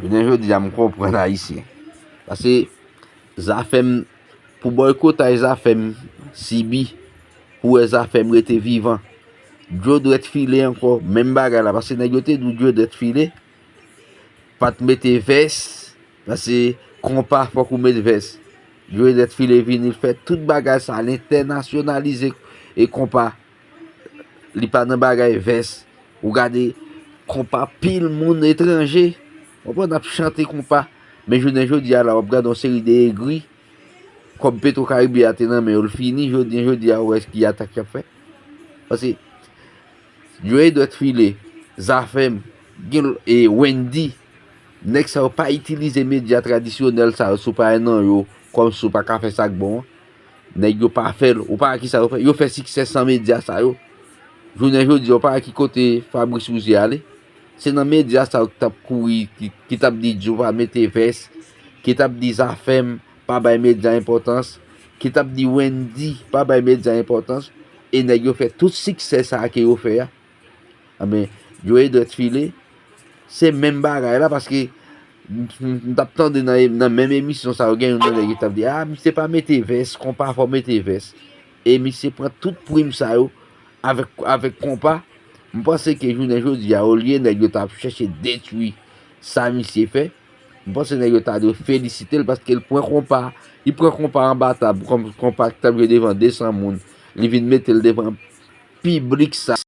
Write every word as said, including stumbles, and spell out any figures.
Jounen jodi a, m konprann Ayisyen. Paske Zafèm, pou bòykotaj Zafèm sibi, pou wè Zafèm rete vivan. Djodrèt File ankò, menm bagay la, paske nèg yo te di w Djodrèt File pa t mete vès, paske konpa fòk ou met vès. Djodrèt File vini, l fè tout bagay sa, l entènasyonalize e konpa. Li pa nan bagay vès. Ou gade konpa pil moun etranje. Ou konprann, ap chante konpa. Men jounen jodi a la, w ap gade yon seri de egri. Kòb Petro Caribe a te nan men yo, l fini. Jounen jodi a, ou wè ki atak y ap fè. Paske Djodrèt File, Zafèm, gen, e Wendy, nèg sa yo pa itilize medya tradisyonèl sa yo, si w pa nan yo, kòm si w pa ka fè sa k bon an. Nèg yo pa fè l. Ou pa wè kisa yo fè? Yo fè siksè san medya sa yo. Jounen jodi a, ou pa wè ki kote Fabrice Rouzier ale? Se nan medya sa yo ki t ap kouri, ki, ki t ap di Djo pa mete vès, ki t ap di Zafèm pa bay medya enpòtans, ki t ap di Wendy pa bay medya enpòtans, e nèg yo fè tout siksè sa ke yo fè a. Anben, Djodrèt File, se menm bagay la, paske m, m, m t ap tande nan, nan menm emisyon sa yo, gen youn nan nèg yo t ap di, a, misye pa mete vès, konpa fò mete vès. E misye pran tout prim sa yo avèk, avèk konpa. M panse ke jounen jodi a, olye nèg yo t ap chèche detwi sa misye fè, m panse nèg yo ta dwe felisite l paske l pran konpa, li pran konpa anba tab, kòm konpa ki t ap jwe devan de san moun, li vin mete l devan piblik sa.